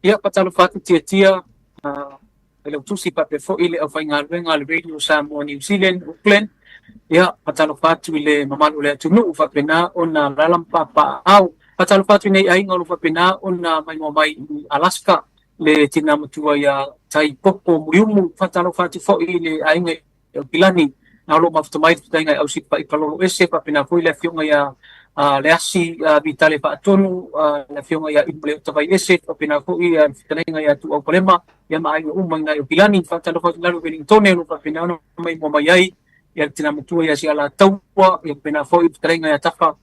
Ia, faatalofa atu Tiatia, Failautusi faapea foi le aufaigaluega a le Radio Samoa New Zealand, Auckland. Ia, faatalofa atu i le mamalu o le atunuu faapena ona alaala ma papaaao. Faatalofa atu i nei aiga o lo o faapena ona maimoa mai i Alaska, le tina matua ia Tai Popo Muliumu. Faatalofa atu foi i le aiga i Aukilani, na o lo o mafuta mai le fetalaiga i Ausipa'i Palolo Ese, faapena foi le afioga ia Leasi Vitale Faatonu, le afioga ia Imaleuta Vaiese, faapena foi le fetalaiga ia Tuuau Palema, ia ma aiga uma i ina i Aukilani. Faatalofa atu i lalo i Welingtone o lo o faapena ona maimoa mai ai ia le tina matua ia Sialataua, ia faapena foi le fetalaiga ia Tafa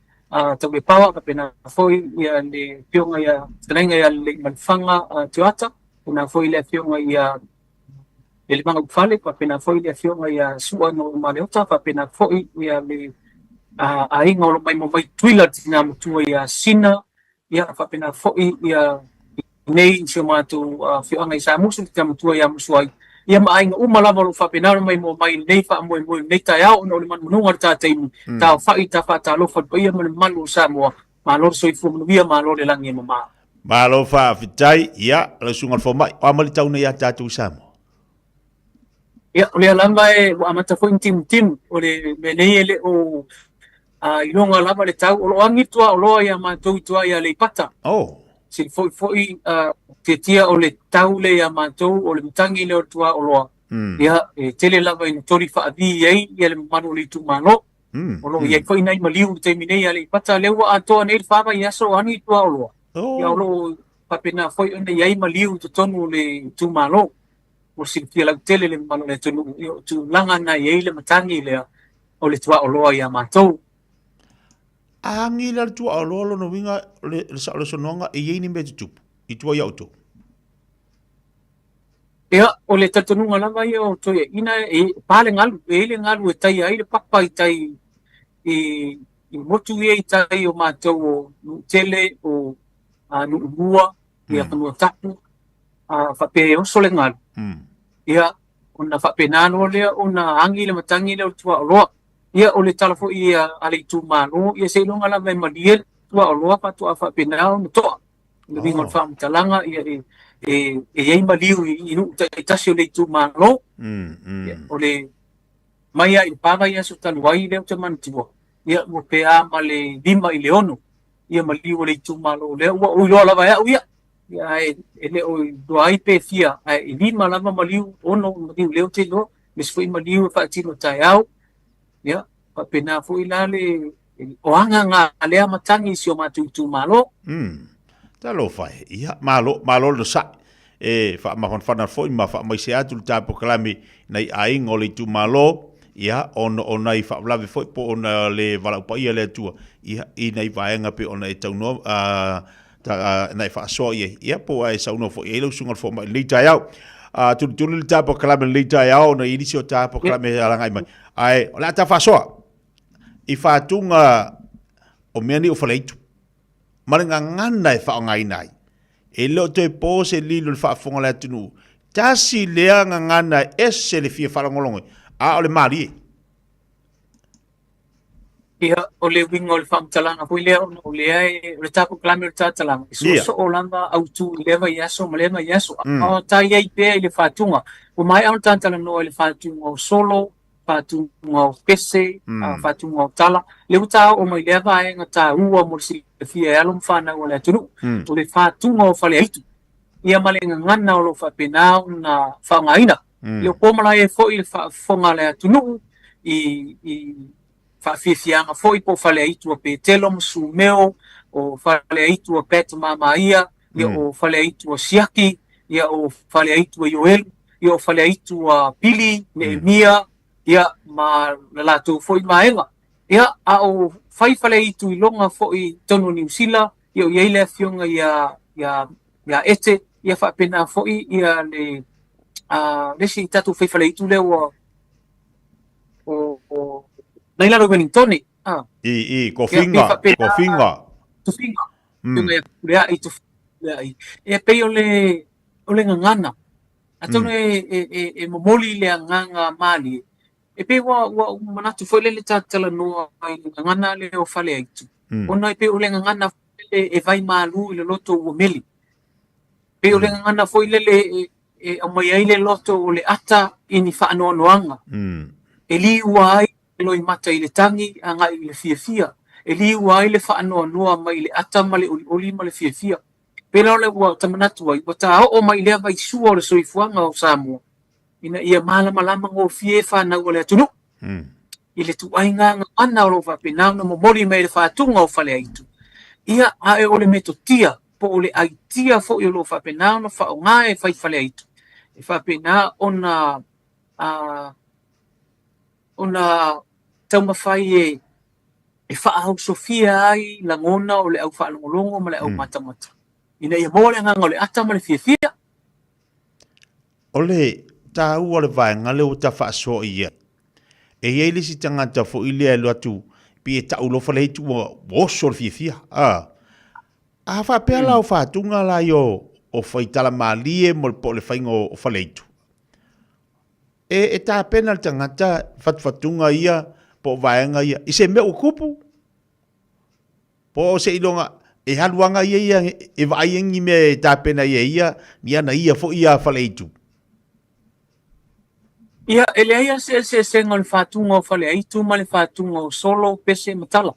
Taulepaoa, faapena foi ia le afioga ia fetalaiga ia Leleimalefanga Tioata, faapena foi le afioga ia Lelimaga Ufale, faapena foi le afioga ia Sua no Maleota, faapena foi ia le aiga o lo o maimoa mai Tutuila, le tina matua ia Sina, ia faapena foi ia nei i si o matou afioaga i Samusu, le tina matua ia Musuai, ia ma aiga uma lava o lo o faapena ona maimoa mai i lenei faamoemoe i lenei taeao ona o le manumanuga o le ta taimi, taaofai, ta faatalofa i le paia ma le mamalu o Samoa. Malo le soifua manuia, malo le lagi e mama. Malo faafetai, ia, lau susuga i le fomai, o a mai le tau nei ia tatou i Samoa? Ia, o lea lava e ua amata foi ona timutimu, o le mea nei e le o iloga lava le tau, o lo o agi le tuaoloa ia matou i tua i Aleipata. Oh. Sili foi foi tiatia o le tau lea ia matou, o le matagi lea o le tuaoloa. Ia, e tele lava ina toli faavi ai ia le mamalu o le itumalo. O lo o i ai foi nai maliu i le taimi nei i Aleipata, lea ua atoa nei le fa vaiaso o agi tuaoloa. Ia o lo o faapena foi ona i ai maliu i totonu o le itumalo. Ua silafia lautele le mamalu o le atunuu, ia o tulaga na i ai le matagi lea o le tuaoloa ia matou. A agi la le tuaoloa lona uiga o le sao o le saunoaga e i ai ni mea e tutupu i tua ia outou? Ia, o le talitonuga lava ia o toeaiina e pa le galu, e i ai le galu e taia ai le papa i tai i i motu ia i tai o matou o Nuutele, o Nuumua, ia Fanuatapu, faapea e oso le galu. Ia, ona faapena loa lea ona agi le matagi lea o le tuaoloa. Ia, o le tala foi ia a le itumalo, ia seiloga lava e malie le tuaoloa faatoa faapena ona toa. Le uiga o le faamatalaga, ia e e i ai maliu i nuu taitasi o le itumalo. Ia, o le mai lava i le pa vaiaso talu ai lea ou te manatua, ia ua pe a ma le 5 i le 6 ia maliu o le itumalo lea ua ou iloa lava e au ia. Ia ae e le o iloa ai pe fia, ae e 5 lava maliu, 6 maliu lea ou te iloa, aemaise foi maliu e faatino taeao. Ia, faapena foi la le o aga na a lea matagi i si o matou itumalo. Talofa e. Ia, malo, malo le onosai. E faamafanafana foi ma faamaise atu le ta polokalame nai aiga o le itumalo, ia, ona o nai faalavelave foi po o ona le valaau paia a le Atua, ia, i nai vaega pei ona e taunoa, a, ta, a, na e faasoa i ai, ia, po ua e saunoa foi i ai lau susuga i le fomai i lenei taeao. A, tulituli le ta polokalame i lenei taeao ona i ai nisi o ta polokalame e alagai mai. Ae, o le a ta faasoa i faatuga o mea nei o Faleaitu ma le gagana e faaaogaina ai. E le o toe po se lilo i le faafofoga a le atunuu. Tasi lea gagana e ese le fia faalogologo, a o le malie. Ia, o le uiga o le faamatalaga foi lea, ona o lea e, o le tatou kalame o le tatalaga, e soosoo lava autu i lea vaiaso ma lea vaiaso. A o ta i ai pea i le faatuga, ua maea ona talatalanoa i le faatuga o solo, faatuga o pese, faatuga o tala. Lea ua ta oo mai i lea vaega taua mo le silafia e alo ma fanau a le atunuu, o le faatuga o Faleaitu, ia ma le gagana o lo o faapena ona faaaogaina. E le o po malae ai foi le faafofoga a le atunuu i i faafiafiaga foi po o Faleaitu a Petelo ma Sumeo, o Faleaitu a Pat Mamaia, ia o Faleaitu a Siaki, ia o Faleaitu a Ioelu, ia o Faleaitu a Pili, Neemia, ia ma le latou foi vaega. Ia, a o fai Faleaitu i loga foi i totonu o Niu Sila, ia o i ai le afioga ia ia ia Ete, ia faapena foi ia le le isi tatou fai Faleaitu lea ua o o nai lalo i Wellingtone. Ah. I, i, Kofinga, Kofinga. Tofiga. Tofiga, i Tofiga. E pei o le o le gagana. Atonu e momoli le agaga malie. E pei ua ua ou manatu foi lele ta talanoa i le gagana lea o Faleaitu, ona e pei o le gagana foi lele e vaimalu i le loto ua meli. Pei o le gagana foi lele e, e aumai ai le loto o le ata i ni faanoanoaga. E liua ai le loimata i le tagi agai i le fiafia. E liua ai le faanoanoa mai le ata ma le olioli ma le fiafia. Pei la o le ua ta manatu ai, ua ta oo mai i lea vaisua o le soifuaga o Samoa, ina ia malamalama gofie fanau a le atunuu i le tuaiga gagana o lo o faapena ona momoli mai e le faatuga o Faleaitu. Ia, ae o le metotia po o le aitia foi o lo o faapena ona faaaoga e fai Faleaitu, e faapena ona ona taumafai e e faaosofia ai lagona o le au faalogologo ma le au matamata, ina ia maua le agaga o le ata ma le fiafia. O le taua o le vaega lea ua ta faasoa i ai, e i ai le isi tagata foi lea e alu atu pei e tau loa Faleaitu ua oso le fiafia. A, a faapea la o faatuga la ia o faitala malie mo le po o le faiga o Faleaitu, e, e tapena le tagata fatufatuga ia po o vaega ia i se mea ua tupu, po o seiloga e alu aga ia ia e vaai ai ni mea e tapena ai e ia, ni ana ia foi ia Faleaitu. Ia, e leai lava se eseesega o le faatuga o Faleaitu ma le faatuga o Solo, Pese ma Tala.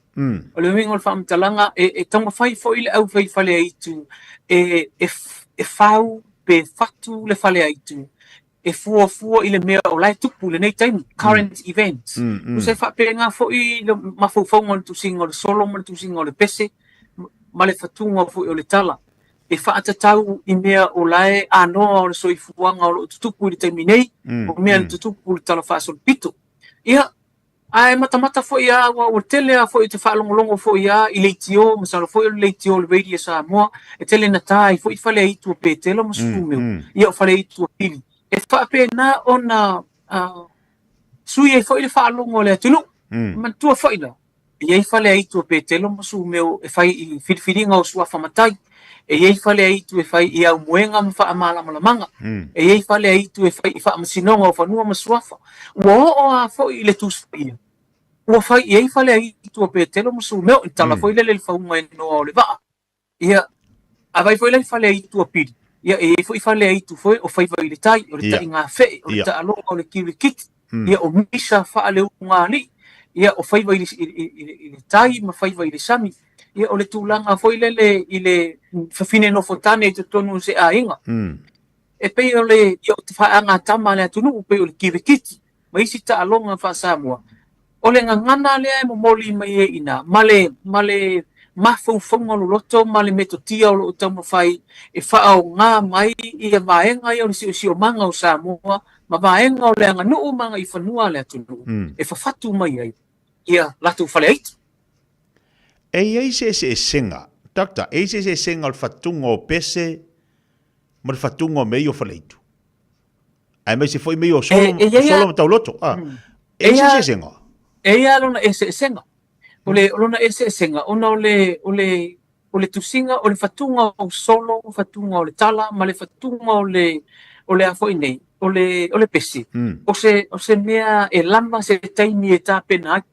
O le uiga o le faamatalaga, e, e taumafai foi le au fai Faleaitu e, e, e fau pe fatu le Faleaitu e fuafua i le mea o la e tupu i lenei taimi, current events. Tusa e faapena foi le mafaufauga o le tusiga o le solo ma le tusiga o le pese ma le fatuga foi o le tala, e faatatau i mea o la e anoa o le soifuaga o lo o tutupu i le taimi nei, o mea na tutupu i le Tala Faasolopito. Ia, Ae matamata foi a, aua ua tele a foi te faalogologo foi a i leitio, masalo foi o le leitio o le Radio Samoa, e tele na ta ai foi Faleaitu o Petelo ma Sumeo, ia o Faleaitu o Pili. E faapena ona sui ai foi le faalogo a le atunuu. Manatua foi la, e i ai Faleaitu o Petelo ma Sumeo e fai i filifiliga o suafa matai, e i ai Faleaitu e fai i aumoega ma faamalamalamaga, e i ai Faleaitu e fai i faamasinoga o fanua ma suafa. Ua oo lava foi i le Tusi Paia, ua fai i ai Faleaitu o Petelo ma Sumeo, i le tala foi lele i le fauga e Noa o le vaa. Ia, a vai foi la i Faleaitu a Pili, ia e i ai foi Faleaitu foi o Faiva i le Tai, o le Taigafee, o le Taaloga o le Kirikiti, ia o Misa Faaleulugaalii, ia o Faiva i le, i, i, i le tai ma Faiva i le sami. Ia o le tulaga foi lele i le fafine nofotane i totonu o se aiga. E pei o le, ia o te faagatama a le atunuu, pei o le kirikiti ma isi taaloga faa-Samoa. O le gagana lea e momoli mai ai i ina, ma le, ma le mafaufauga loloto ma le metotia o lo o taumafai e faaaoga mai ia vaega ia o le siosiomaga o Samoa ma vaega o le aganuu ma agaifanua a le atunuu e fafatu mai ai ia latou faleaitu. E i ai se eseesega, Doctor, e i ai se eseesega o le fatuga o pese ma le fatuga o mea ia o faleitu? Aemaise foi mea ia o solo, e, e solo ma tauloto. Ah. E i ai se eseesega? E i ai lona eseesega. O le o lona eseesega ona o le o le o le tusiga o le fatuga o solo, fatuga o le tala ma le fatuga o le o le a foi nei, o le o le pese. O se o se mea e lava se taimi e tapena ai.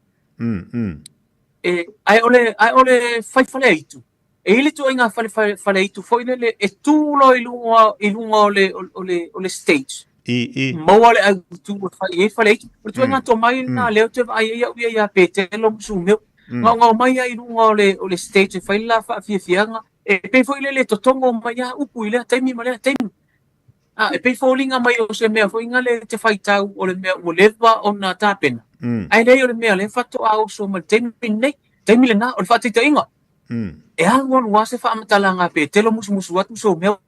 E ae o le ae o le fai faleaitu, E i ai le ituaiga fale faleaitu foi lele e tu loa i luga i luga o le o le o le stage. I i. Maua le autu e fai i ai faleaitu. O le ituaiga tomai lena lea ou te vaai ai au ia ia Petelo ma Sumeo. Gaogao mai lava i luga o le o le stage e fai le la faafiafiaga. E pei foi lele e totogo mai lava upu i lea taimi ma lea taimi. A, e pei foliga mai o se mea foi lea e te faitau o le mea ua leva ona tapena. Ae leai o le mea lea faatoa oso mai i le taimi lenei. Taimi lena, o le faataitaiga, E alualu lava se faamatalaga a Petelo musumusu atu Someo,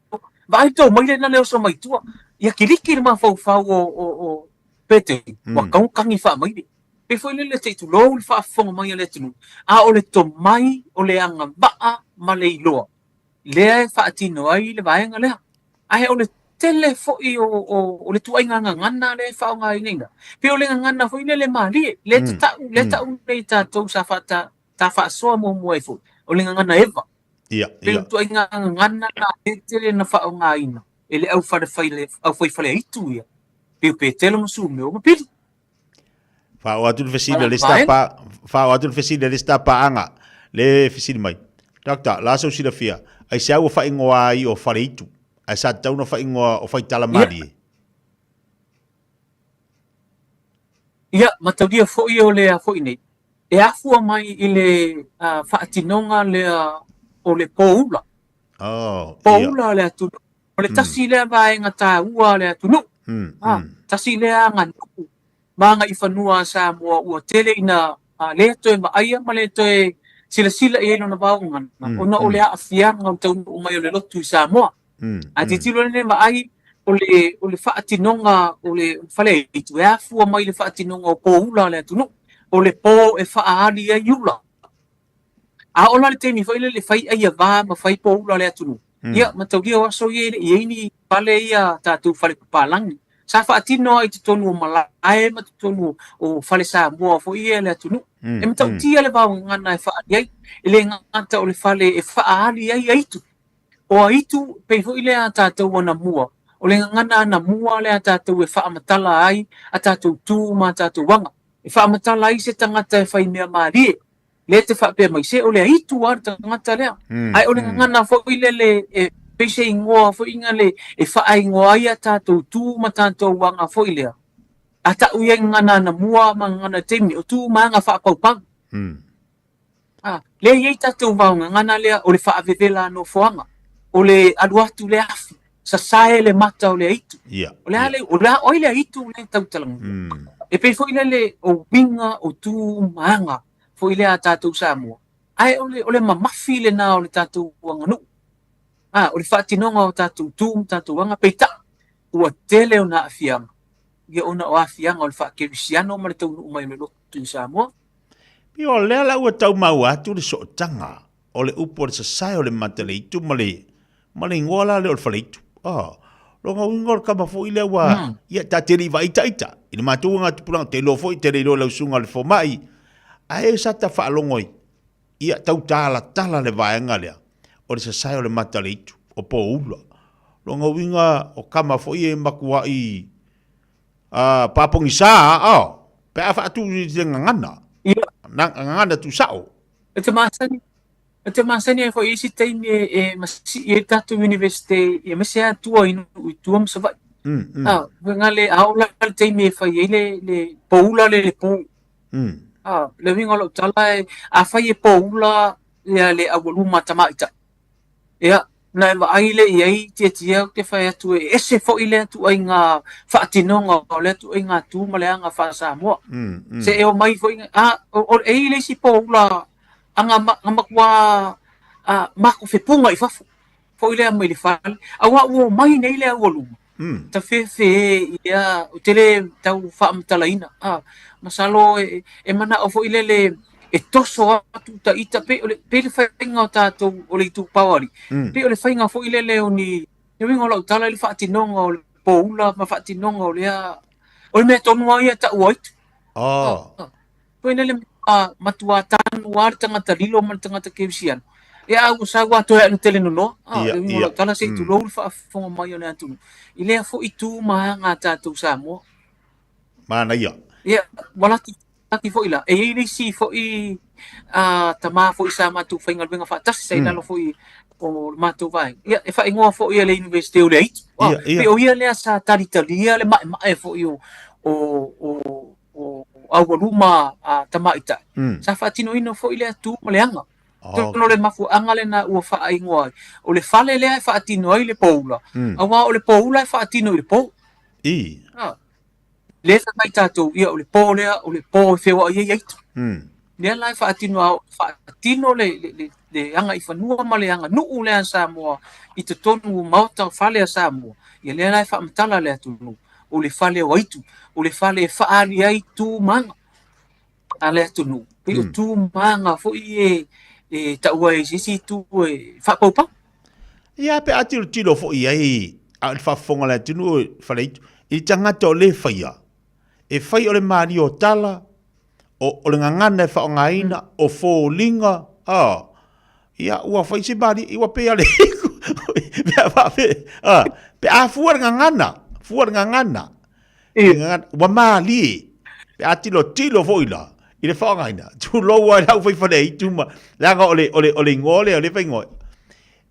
vaai tou mai lena le oso mai tua. Ia kiliki le mafaufau o, o, o Petelo, ua kagi faamaile. Pei foi lele se i tulou le faafofoga mai a le atunuu, a o le tomai o le agavaa ma le iloa lea e faatino ai le vaega lea. Ae o le tele foi o, o, o le tuaiga gagana lea e faaaogaina i ina. Pei o le gagana foi lele malie, lea te ta'u, lea ta'u nei tatou sa faata, ta faasoa muamua ai foi, o le gagana eva. Ia, Pei o ia. le ituaiga gagana lena e tele na faaaogaina e le au aufaifaleaitu ia, pei o Petelo ma Sumeo ma Pili. Faaoo atu le fesili a le isi tapa, faaoo atu le fesili a le isi tapaaga, le fesili mai. Doctor, la sau silafia, aisea ua faaigoa ai o Faleitu? Ae sa tatau ona faaigoa o Faitala-malie. Ia, mataulia foi o le a foi nei, e afua mai i le faatinoga lea o le poula. Oh, poula o le atunuu. O le tasi lea vaega taua a le atunuu. Tasi lea aganuu ma agaifanua a Samoa ua tele ina le toe vaaia ma le toe silasila i ai lona vaogagana, ona o le aafiaga o le taunuu mai o le lotu i Samoa. Ae tilotilo lenei vaai, o le, o le faatinoga o le faleaitu, e afua mai i le faatinoga o poula a le atunuu, o le po e faaali ai ula. A oo la le taimi foi lele fai aiava ma fai poula a le atunuu, ia, mataulia o aso ia e le i i ai ni fale ia tatou fale papalagi. Sa faatino lava i totonu o malae ma totonu o fale Samoa foi ia i le atunuu. E matautia le vaogagana e faaali ai, e le gata o le fale e faaali ai aitu. O aitu, pei foi lea a tatou anamua, o le gagana anamua lea a tatou e faamatala ai a tatou tu ma a tatou aga. E faamatala ai se tagata e fai mea malie. Lea te faapea mai, se o le aitu lava le tagata lea. Ae o le gagana foi lele e pei se igoa foi le e faaigoa ai a tatou tu ma tatou aga foi lea. A tau i ai gagana anamua ma gagana taimi, o tu ma aga faapaupau. A, lea e i ai tatou vaogagana lea o le faavevela nofoaga, o le alu atu le afi, sasae le mata o le aitu. Yeah, o le a le, o le a, o ai le aitu lea e tautalagia? E pei foi lele o uiga o tu ma aga foi lea a tatou Samoa, ae o le, o le mamafi lena o le tatou aganuu. A, o le faatinoga o tatou tu ma tatou aga, peitai, ua tele ona aafiaga, ia ona o aafiaga o le faakerisiano ma le taunuu mai o le lotu i Samoa. Pei o lea la ua tau maua atu le sootaga o le upu o le sasae o le mataleitu ma le, ma le igoa la lea o le faleitu. Ah, lona uiga o le kama foi lea ua, mm. ia ta te le i vaai ita i le matou aga tupulaga, te iloa foi, te le iloa lau susuga le fomai, ae sa ta faalogo ai, ia tau talatala le vaega lea, o le sasae o le mataleitu, o poula. Lona uiga o kama foi e matuai, Ah, pāpogisa, ah, pe a faatu i le gagana. Ia. Na, gagana tuusao. E te masani, e te masani ai foi i isi taimi e, e masii ai le tatou Universite, aemaise lava tua i nuu i tua ma Savaii. Ah, uiga le, a oo la le taimi e fai ai le, le poula le le po. Ah, le uiga o lau tala e, afai e poula ia le aualuma tamaitai, Ia, na e vaai lea i ai Tiatia ou te fai atu e ese foi lea ituaiga faatinoga o lea ituaiga tu ma le aga faa-Samoa. Se e omai foi, a, o, o, e i ai le isi poula aga, aga matua a, makofepuga i fafo, foi lea mai le fale, aua ua omai nei le aualuma, tafefe ia, ou te le tau faamatalaina, a, masalo e, e manao foi lele e toso atu ta ita, pei o le, pei le faiga o tatou o le itupa o alii, pei o le faiga foi lele o ni, le uiga o lau tala i le faatinoga o le poula ma faatinoga o lea, o le mea tonu lava ia e taua aitu. Oh. Foi lele matua tanu lava le tagata lilo ma le tagata kerisiano. Ia a ua sau lava toe ae tele nonoa. Ah, le uiga o lau tala se i tulou le faafofoga mai o le atunuu. I lea foi tu ma aga a tatou Samoa. Manaia. Ia, ua laki laki foi la. E i ai le isi foi tama foi sa matou faigaluega faatasi sa i lalo foi o le matou vaega. Ia, e faaigoa foi e le Universite o le Aitu. Pei o ia lea sa talitalia le maemae foi o o o o aualuma a tamaitai, sa faatinoina foi lea tu ma le aga. Atonu o le mafuaaga lena ua faaigoa ai, o le fale lea e faatino ai le poula, aua o le poula e faatino i le po. I. Lea fai mai tatou, ia o le po lea, o le po e feoai ai aitu. Lea la e faatino, a faatino le, le, le, le agaifanua ma le aganuu lea a Samoa i totonu o maota o fale a Samoa, ia lea la e faamatala le atunuu. o le fale o aitu, o le fale e faaali ai tu ma aga a le atunuu. Pei o tu ma aga foi e, e taua ai se isi itu e faapaupau. Ia, pe a tilotilo foi i ai a o le faafofoga a le atunuu e fale aitu, i le tagata o lē faia, e fai o le malie o tala, o, o le gagana e faaaogaina, o foliga, a, ia, ua fai se malie, ua pei a le pe a faape, a, pe a fua le gagana, fua le gagana, le gagana, ua malie, pe a tilotilo foi la, i le faaaogaina, tulou ai lau fai fale aitu ma, leaga o le, o le, o le igoa lea, o le faigoa.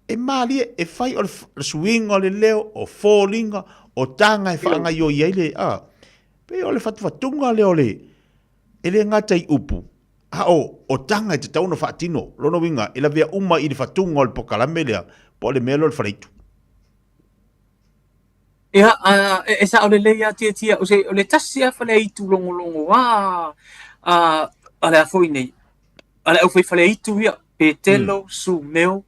E malie, e fai o le suiga o le leo, o foliga, o taga e faagaioi ai le, a, pei o le fatufatuga lea o le, e le gata i upu, a o, o taga e tatau ona faatino. Lona uiga, e lavea uma i le fatuga o le pokalame lea, po o le mea lea o le faleitu. Ia, a, e, e sao lelei lava Tiatia, o se, o le tasi lava faleaitu logologoa a, a le a foi nei, a le aufaifaleaitu ia, Petelo, Sumeo,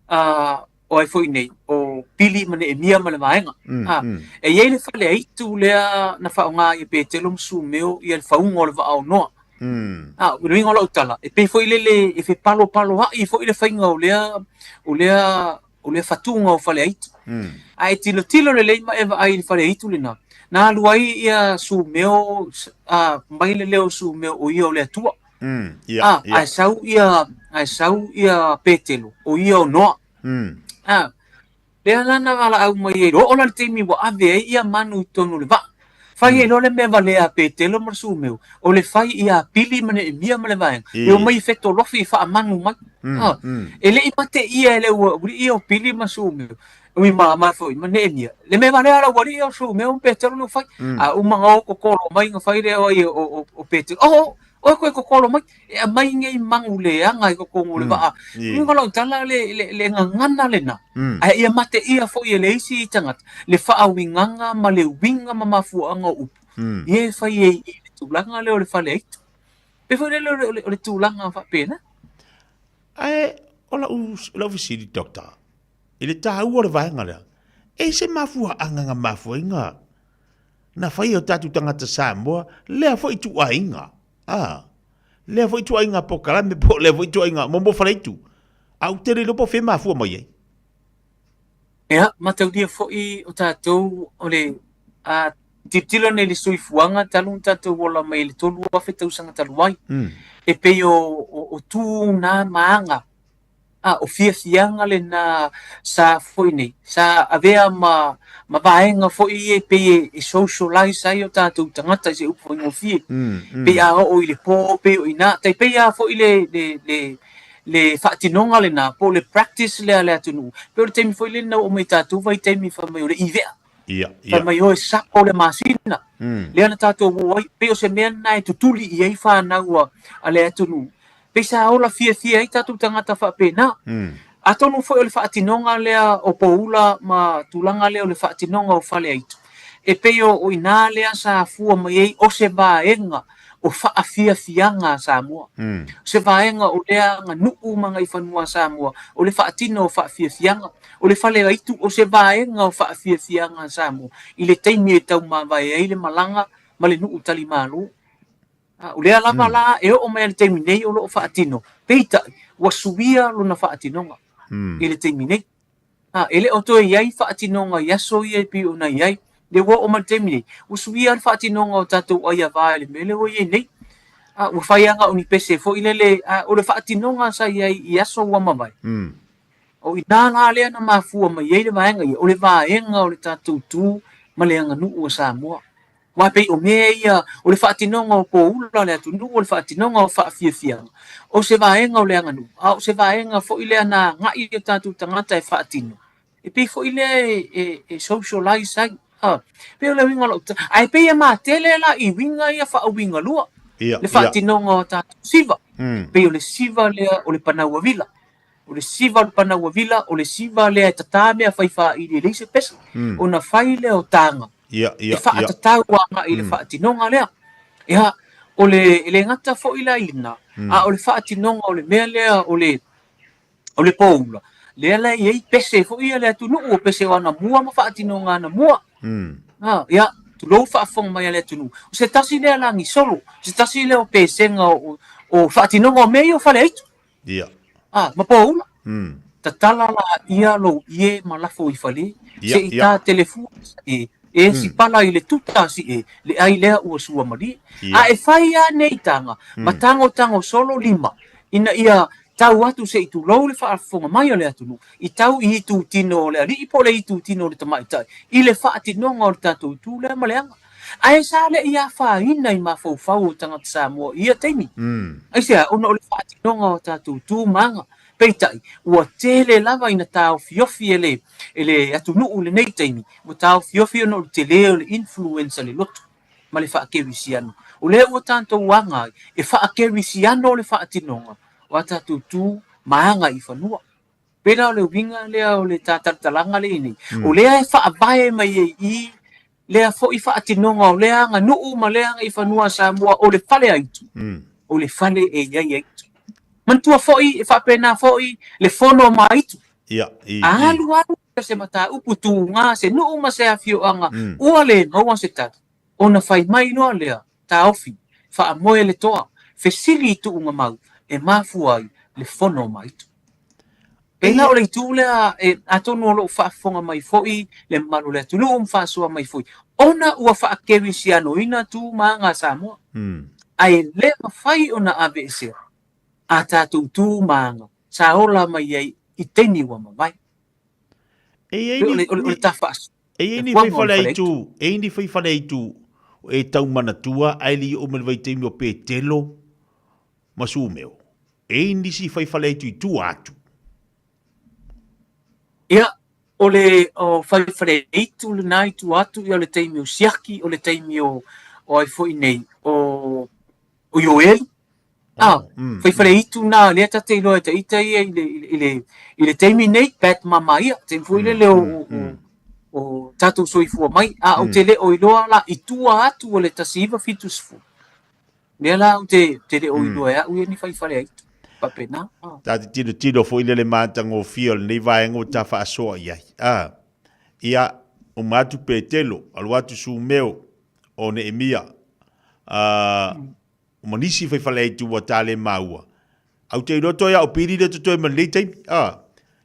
a, o ai foi nei, o Pili ma Neemia ma le vaega. A, e i ai le faleaitu lea na faaaoga ai e Petelo ma Sumeo ia le fauga o le vaa o Noa. A, o le uiga o lau tala, e pei foi lele e fepalopaloai foi le faiga o lea, o lea, o lea fatuga o faleaitu. A e tilotilo lelei ma e vaai i le faleaitu lena, na alu ai ia Sumeo, a, mai le leo o Sumeo o ia o le Atua. Ia, ia. Ae sau ia, ae sau ia Petelo, o ia o Noa. A, lea la na valaau mai ai, oo la le taimi ua ave ai ia manu i totonu o le vaa. Fai ai loa le mea valea a Petelo ma le Sumeo, o le fai ia Pili ma Neemia ma le vaega, e omai e fetolofi e faamanu mai. A, e le i mateia e le aualii ia o Pili ma Sumeo, ui ma, ma foi, ma Neemia. Le mea valea a le aualii ia o Sumeo ma Petelo na fai. A uma na o kokolo mai na fai lea o ai o, o, o Petelo, oh, Oe koe kokolo mai, e aumai nei manu leaga i totonu o le vaa. Uiga o lau tala le, le, le gagana lena, ae ia mateia foi e le isi tagata le faauigaga ma le uiga ma mafuaaga o upu, ia e fai ai i le tulaga lea o le faleaitu. Pei foi lele o le, o le, o le tulaga faapena. Ae o lau, lau fesili, Doctor, i le taua o le vaega lea, e i se mafuaaga na mafua ai na Na fai e o tatou tagata Samoa lea foi ituaiga, a, lea foi ituaiga polokalame po o lea foi ituaiga mo mo faleitu. A ou te le iloa po o fea e mafua mai ai. Ia, mataulia foi o tatou o le a tilotilo nei i le soifuaga talu ona tatou ola mai i le 3,000 tausaga talu ai. E pei o, o, o tu na ma aga A, o fiafiaga lena sa foi nei, sa avea ma, ma vaega foi ia e pei e socialize ai o tatou tagata i se upu faigofie. Pei a oo i le po, pei o i ina, tai pei lava foi le, le, le, le faatinoga lena, po o le practice lea a le atunuu. Pei o le taimi foi lena ua oo mai i tatou vaitaimi fai mai o le ivea. Ia, ia. Fai mai o e sako le masina. Lea na tatou o ai, pei o se mea lena e tutuli i ai fanau a, a le atunuu. Pei sa ola fiafia ai tatou tagata faapena. Atonu foi o le faatinoga lea o poula ma tulaga lea o le faatinoga o faleaitu, e pei o i ina lea sa fua mai ai o se vaega o faafiafiaga a Samoa. O se vaega o lea aganuu ma agaifanua a Samoa, o le faatino o faafiafiaga. O le faleaitu o se vaega o faafiafiaga a Samoa i le taimi e taumavae ai le malaga ma le nuu talimalo. A o lea lava la e oo mai i le taimi nei o lo o faatino, peitai ua suia lona faatinoga i le taimi nei. A e le o toe i ai faatinoga i aso ia e pei ona i ai, lea ua oo mai i le taimi nei, ua suia le faatinoga o tatou aiava i le mea lea ua i ai nei. A ua fai lava na o ni pese foi lele, a o le faatinoga sa i ai i aso ua mavae, o i ina la lea na mafua mai ai le vaega ia, o le vaega o le tatou tu ma le aganuu a Samoa. Aua pei o mea ia, o le faatinoga o poula o le atunuu, o le faatinoga o faafiafiaga, o se vaega o le aganuu, a o se vaega foi lea na agai o tatou tagata e faatino, e pei foi lea e socialize ai. A, pei o le uiga o lau tala, ae pei e matele la i uiga ia faauigalua, le faatinoga o tatou siva, pei o le siva lea o le panauavila. O le siva o le panauavila, o le siva lea e tatā mea fai faaili e leai se pese, ona fai lea o taga e faatatau agai i le faatinoga lea. Ia, o le, e le gata foi la i lena, a o le faatinoga o le mea lea o le, o le poula, lea la e i ai pese foi ia a le atunuu, o pese o anamua ma faatinoga anamua. Ia, tulou faafofoga mai a le atunuu. O se tasi lea lagisolo, o se tasi lea o pesega o, o faatinoga o mea ia o faleaitu. Ia. A, ma poula. Tatala la ia lou ie ma lafo i fale, Ia, se i ia. tā telefua sa e, e si pala i le tuta si e, le ai lea ua sua malie. Ia. A e fai a nei taga, ma tagotago solo lima, ina ia tau atu se i tulou le faafofoga mai a le atunuu, i tau i itutino o le alii po o le itutino o le tamaitai, i le faatinoga o le tatou itu lea ma le aga. Ae sa le i afaina i mafaufau o tagata Samoa i ia taimi. Aisea? Ona o le faatinoga o tatou tu ma aga. Peitai, ua tele lava ina taofiofi e le, e le atunuu i lenei taimi, ua taofiofi ona o le tele o le influence a le lotu ma le faakerisiano. O lea ua tatou aga ai e faakerisiano le faatinoga o a tatou tu ma aga i fanua. Pei la o le uiga lea o le ta talatalaga lea i nei, o lea e faavae mai ai i i lea foi faatinoga o lea aganuu ma lea agaifanua a Samoa o le fale aitu, o le fale e i ai aitu. Manatua foi e faapena foi le fono ma aitu. Ia, i, A alu alu se mataupu tuga se nuu ma se afioaga ua le maua se tali, ona fai mai loa lea, taofi, faamoe le toa, fesili i tuugamau e mafua ai le fono ma aitu. Pei la o le itu lea, e, atonu o lo o faafofoga mai foi le mamalu o le atunuu ma faasoa mai foi, ona ua faakerisianoina tu ma aga a Samoa. Ae le mafai ona aveesea a tatou tu ma aga sa ola mai ai i taimi ua mavae. E i ai Pei o ni, le, o le, o le ni, tafaasoa, e i ai le ni fuaga o le faifale faleaitu. aitu, e i ai ni faifale aitu e tau manatua ae le i oo mai le vaitaimi o Petelo ma Sumeo. E i ai nisi fai fale aitu i tua atu. Ia, o le o fai fale aitu lena i tua atu, ia o le taimi o Siaki, o le taimi o, o ai foi nei, o, o Ioeli. Ah, Oh, mm, fai fale mm. aitu nā, lea ta te iloa e ta ita ia i le, i le, i le, i le taimi nei, Pat Mama ia, taimi foi lele o, o, o, o tatou soifua mai, a ou te le o iloa la i tua atu o le 1970. Lea la ou te, te le o iloa e au ia ni faifale aitu. Faapena. Ah. Ta te tilotilo foi lele matagofie o lenei vaega ua ta faasoa i ai. Ah, ia, uma atu Petelo, alu atu Sumeo, o Neemia, ah, ma nisi faifale aitu ua ta le maua. Au te iloa toe au pili le totoe ma lenei taimi. Ah,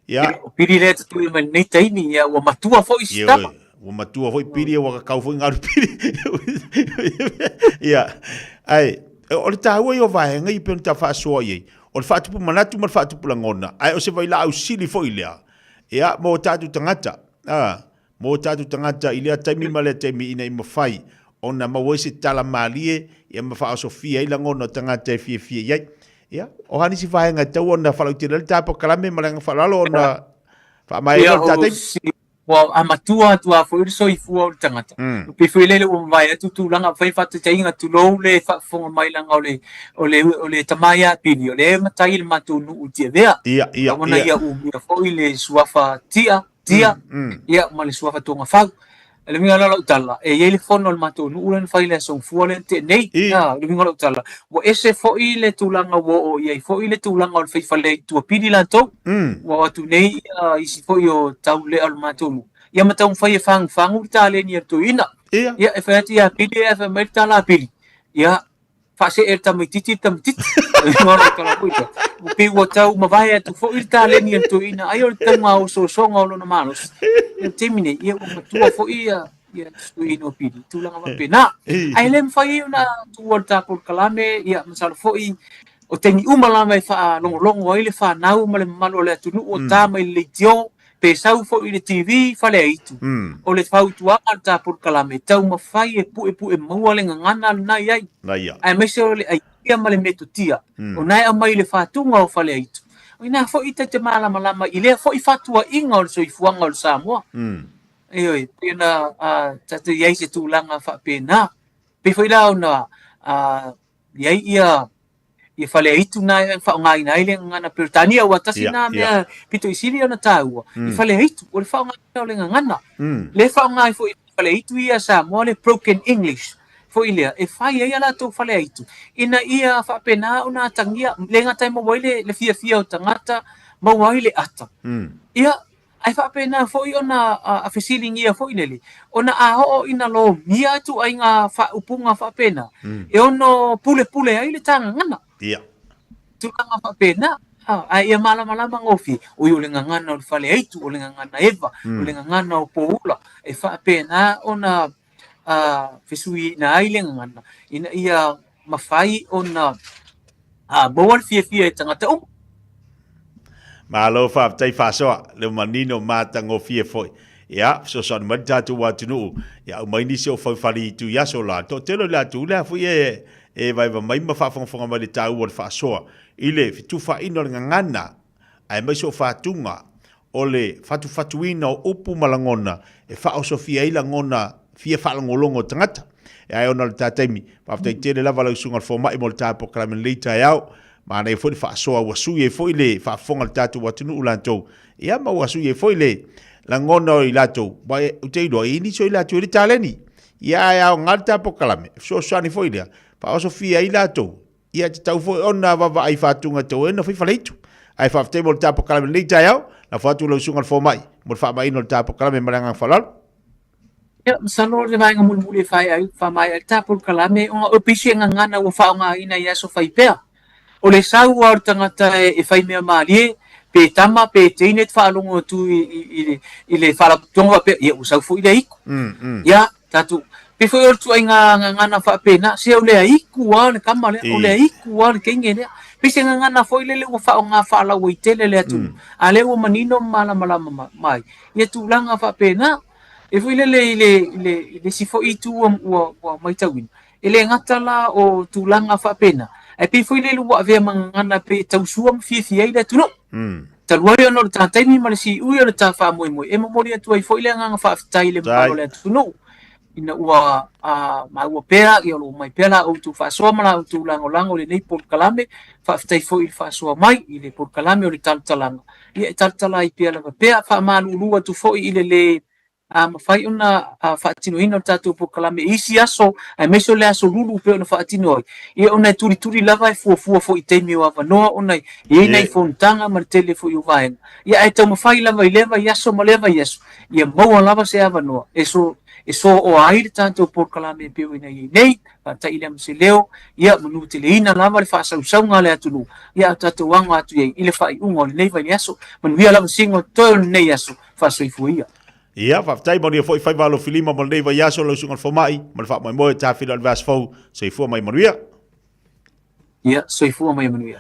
ia. O pili le totoe ma lenei taimi, ia, ua matua foi si tama. Ua matua foi pili, ua kakau foi ngalu pili. Ia, ai, o le tāua i o vaega i pei ona ta faasoa i ai, o le faatupu manatu ma le faatupu lagona, ae o se vailaau sili foi lea, ia, mo tatou tagata. Ah, mō tātou tagata i lea taimi ma lea taimi ina i mawhai ona maua ai se tala mālie ia ma whaosofia ai lagona o tagata e fiafia i ai. Ia, o ha nisi whaenga e tau ona whalautele le tāpa kalame ma le anga whalalo ona whaamae Ia, le o tātai. si, ua amatua atu a foi le soifua o le tagata. Pei foi lele ua mavae atu tulaga fai faataitaiga tulou le faafofoga mai leaga o le o le o le tama ia Pili o lea e matai i le matou nuu i Tiavea. Ia, ia, Ona ia. ia umia foi le suafa Tia Tia, ia, ma le suafa Togafau. O le uiga la o lau tala, e i ai le fono a le matou nuu lea na fai i le Aso Gafua lea na tea nei. A, o le uiga o lau tala, ua ese foi le tulaga ua oo i ai foi le tulaga o le fai fale i tua pili latou. Ua o atu nei ia isi foi o taulelea o le matou nuu, ia ma taumafai e fagufagu le taleni a le toeaina. Ia, e fai atu ia Pili ae fai mai le tala a Pili, ia, faasee e le tamaititi le tamaititi. Ua pei ua tau mavae atu foi le taleni a le toeaina, ai o le tauga osoosoga o lona malosi. I le taimi nei, ia ua matua foi ia ia toeaina o Pili, tulaga faapena. Ae le mafai ai ona tuua le ta polokalame, ia masalo foi o taimi uma lava e faalogologo ai le fanau ma le mamalu o le atunuu o ta mai le leitio, pe sau foi i le TV, Faleaitu. O le fautuaga a le ta polokalame, taumafai e puepue maua le gagana lena i ai, aemaise o le aitia ma le metotia, o na e aumai i le fatuga o Faleaitu. O ina foi ta te malamalama i lea foi fatuaiga o le soifuaga o le Samoa. Ioe, pei ona tatou i ai se tulaga faapena. Pei foi la ona i ai ia ia Faleaitu na e faaaogaina ai le gagana Peretania, aua tasi na mea pito i sili ona taua i Faleaitu, o le faaaogaina o le gagana. Le faaaoga ai foi Faleaitu ia Samoa le broken English foi lea e fai ai a latou Faleaitu ina ia faapena ona atagia le gata e maua ai le, le fiafia o tagata, maua ai le ata. Ia, Ae faapena foi ona a fesiligia foi lele, ona a oo ina lomia ituaiga faaupuga faapena, e ono pulepule ai le ta gagana. Ia. Tulaga faapena, ae ia malamalama gofie, oi o le gagana o le Faleaitu, o le gagana Eva, o le gagana o Poula, e faapena ona a fesuiina ai le gagana, ina ia mafai ona a maua le fiafia e tagata uma. Malo faafetai faasoa, le manino matagofie foi. Ia, fesoasoani mai le tatou atunuu, ia aumai nisi o faufali itu i aso la. Toatele o le atunuu lea foi e, e vaeva mai ma faafogafoga mai le taua o le faasoa i le fetufaina o le gagana. aemaise o fatuga o le fatufatuina o upu ma lagona e faaosofia ai lagona fia faalogologo o tagata. E ae ona o le ta taimi, faafetai tele lava lau susuga i le fomai mo le ta polokalame i lenei taeao. Manaia foi le faasoa ua sui ai foi le faafofoga a le tatou atunuu latou, ia ma ua sui ai foi le lagona o i latou, aua ou te iloa e i ai nisi o i latou e le taleni. Ia ae aoga le ta polokalame, e fesoasoani foi lea, faaosofia ai latou Ia, e tatau foi ona vaavaai faatuga tau ai ona fai faleitu. Ae faafetai mo le ta polokalame i lenei taeao. Lafo atu i lau susuga i le fomai mo le faamaina o le ta polokalame ma le agaga faaaloalo. Ia, masalo o le vaega mulimuli e faai'a ai, faamaea ai le ta polokalame, ona o pei se gagana ua faaaogaina i aso fai pea. O le sau lava o le tagata e fai mea malie, pe tama pe teine te faalogo atu i le faalapotopotoga faapea, ia ua sau foi le aiku. Ia, Tatou, pei foi o le tuaiga gagana faapena, se o le aiku lava le tama lea, o le aiku lava le teine lea. Pei se gagana foi lele ua faaaoga faalauaitele le atunuu, a lea ua manino ma malamalama mai ia tulaga faapena. E foi lele i le, i le, i le isi foi itu ua, ua, ua matauina, e le gata la o tulaga faapena, ae pei foi lele ua avea ma gagana pei e tausua ma fiafia ai le atunuu. Talu ai ona o le ta taimi ma le siui o le ta faamoemoe, e momoli atu ai foi le agaga faafetai i le mamalu o le atunuu ina ua maua pea, ia o lo o mai pea la outou faasoa ma la outou lagolago i lenei polokalame. Faafetai foi i le faasoa mai i le polokalame o le talatalaga, ia e talatala ai pea lava pea. Faamalulu atu foi i le le A mafai ona faatinoina le tatou polokalame i isi aso, aemaise o le aso lulu pei ona faatino ai, ia ona e tulituli lava e fuafua foi i taimi o avanoa ona e i ai nai fonotaga ma le tele foi o vaega. Ia ae taumafai lava i lea vaiaso ma lea vaiaso, ia maua lava se avanoa e so e sooa ai le tatou polokalame e pei ona i ai nei, faata'i lea ma se leo, ia manuteleina lava le faasausauga a le atunuu, ia a o tatou aga atu i ai i le faaiuga o lenei vaiaso. Manuia lava siga o totoe o lenei aso. Faasoifua ia. Ia, faafetai, manuia foi faiva alofilima mo lenei vaiaso lau susuga i le fomai, ma le faamoemoe e tafila o le vaiaso fou. Soifua ma ia manuia. Ia, soifua ma ia manuia.